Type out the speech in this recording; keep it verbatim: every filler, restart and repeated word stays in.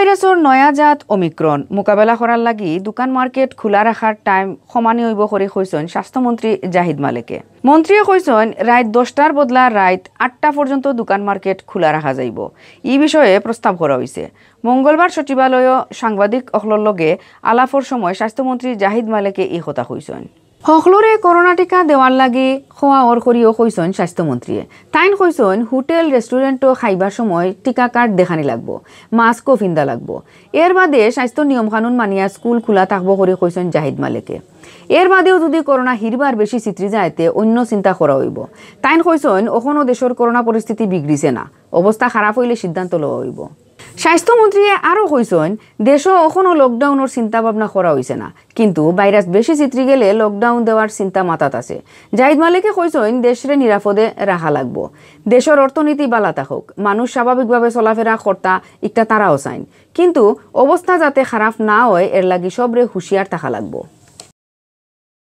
ভাইরাসর নয়া জাত ওমিক্রন মোকাবেলা করার লাগি দোকান মার্কেট খোলা রাখার টাইম কমানি অইবো করি কইছইন স্বাস্থ্যমন্ত্রী জাহিদ মালেকে। মন্ত্রীয়ে কইছইন, রাইত দশটার বদলা রাইত আটটা পর্যন্ত দোকান মার্কেট খোলা রাখা যাইবো। ই বিষয়ে প্রস্তাব করা অইছে। মঙ্গলবার সচিবালয়ো সাংবাদিক অকলর লগে আলাপর সময় স্বাস্থ্যমন্ত্রী জাহিদ মালেকে ই কথা কইছইন। হকলরে করোনা টিকা দেওয়ার লাগি কওয়া অর করিও কইছইন স্বাস্থ্যমন্ত্রীয়ে। তাইন কইছইন, হোটেল, রেস্টুরেন্টো খাইবার সময় টিকা কার্ড দেখানি লাগবো, মাস্কও ফিন্দা লাগবো। এর বাদে স্বাস্থ্য নিয়মকানুন মানিয়া স্কুল খোলা থাকবো করি কইছইন জাহিদ মালেকে। এর বাদেও যুদি করোনা হিরবার বেশি ছিতরি যায়, তে অইন্য চিন্তা করা অইবো। তাইন কইছইন, অখনো দেশর করোনা পরিস্থিতি বিগড়িছে না, অবস্থা খারাপ অইলে সিদ্ধান্ত লওয়া অইবো। স্বাস্থ্যমন্ত্রীয়ে আরও কইছইন, দেশো অখনো লকডাউনর চিন্তা ভাবনা করা অইছে না, কিন্তু ভাইরাস বেশি ছিতরি গেলে লকডাউন দেওয়ার চিন্তা মাথাত আছে। জাহিদ মালেকে কইছইন, দেশরে নিরাপদে রাখা লাগবো, দেশর অর্থনীতি বালা থাকউক, মানুষ স্বাভাবিকভাবে চলাফেরা করতা, ইকটা তারাও চাইন, কিন্তু অবস্থা যাতে খারাপ না অয়, এর লাগি সবরে হুঁশিয়ার থাকা লাগবো।